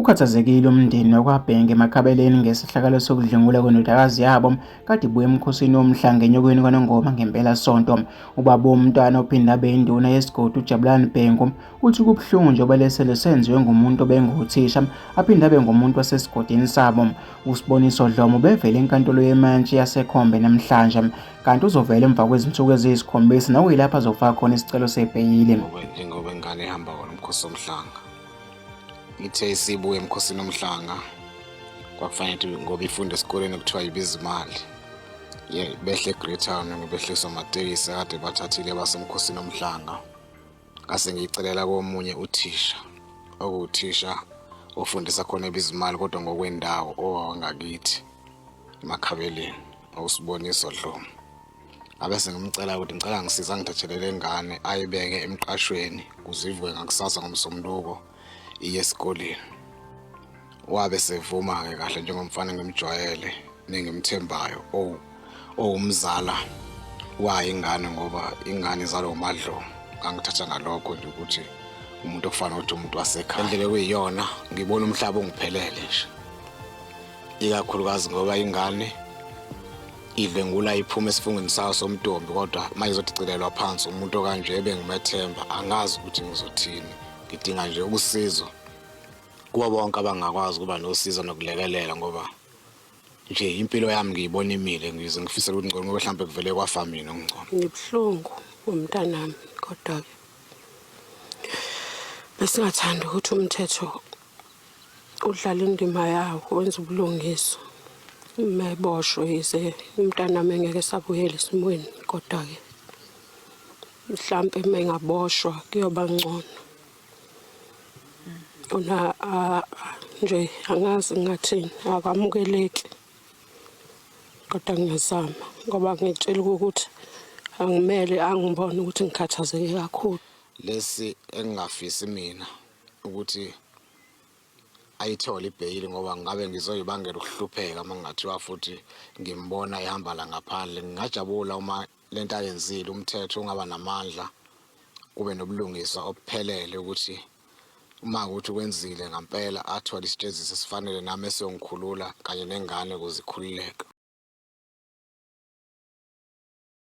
Ukhathazekile umndeni wakwaBhengu eMakhabeleni ngesehlakalo sokudlwengulwa kwendodakazi yabo kade ibuya emkhosini womhlanga eNyokeni kwaNongoma ngempelasonto. Ubaba womntwana ophinde abe induna yesigodi uJabulani Bhengu uthi kubuhlungu njengoba leselo senziwe ngumuntu obenguthisha aphinde abe ngumuntu wasesigodini sabo. USiboniso Dlomo ubevele enkantolo yemantshi yaseKhombe namhlanje kanti uzovela emva kwezinsuku eziyisikhombisa nokuyilapho azofaka khona isicelo sebheyili. Njengoba ingane ihamba kona umkhosi womhlanga ithe isibuye emkhosini omhlanga kwakufanele ukuthi ngoba ifunda esikoleni kuthiwa ibiza imali behle eGreytown ngibehliswa amatekisi akade bathathile basemkhosini omhlanga ngase ngiyicelela komunye uthisha okuwuthisha ofundisa khona ebiza imali kodwa ngokwendawo owangakithi emakhabeleni awusiboniso Dlomo Ngabe sengimcela ukuthi ngicela ngisiza ngithathele le ngane ayibeke emqashweni kuze ivuke ngakusasa ngomsombuluko iye esikoleni. Wabe sevuma-ke kahle njengomfana engimjwayele nengimthembayo owumzala wayo ingane ngoba ingane izalwa uMadlomo. Ngangithatha ngalokho nje ukuthi umuntu okufanele ukuthi umuntu wasekhaya. Indlela ekuyiyona ngibona umhlaba ungiphelele nje. Ikakhulukazi ngoba ingane idlwengula iphuma esifungweni sayo somntombi kodwa manje izodicilelwa phansi umuntu okanje ebengimethemba angazi ukuthi ngizothini ngidinga nje usizo kubo bonke abangakwazi ukuba nosizo nokulekelela ngoba nje impilo yami ngiyibona imile ngize ngifisela ukuthi ngcono ngoba mhlawumbe kuvele kwafa mina okungcono. Ngibuhlungu ngomntanami kodwa-ke besingathanda ukuthi umthetho udlala indima yawo wenza ubulungiswa uma eboshwe yize umntanami engeke esabuyela esimweni kodwa-ke mhlampe uma engaboshwa kuyoba ngcono ona nje angazi ngingathini akamukeleki kodwa ngiyazama ngoba ngitshela ukuthi angimele angibone ukuthi ngikhathazeke kakhulu. Lesi engingafisi mina ukuthi ayithole ibheyili ngoba ngabe ngizoyibangela ukuhlupheka uma kungathiwa futhi ngimbona ehamba la ngaphandle. Ngingajabula uma le nto ayenzile umthetho ungaba namandla kube nobulungiswa obuphelele ukuthi uma ukuthi wenzile ngampela athole isijeziso esifanele nami esiyongikhulula kanye nengane ukuze ikhululeke.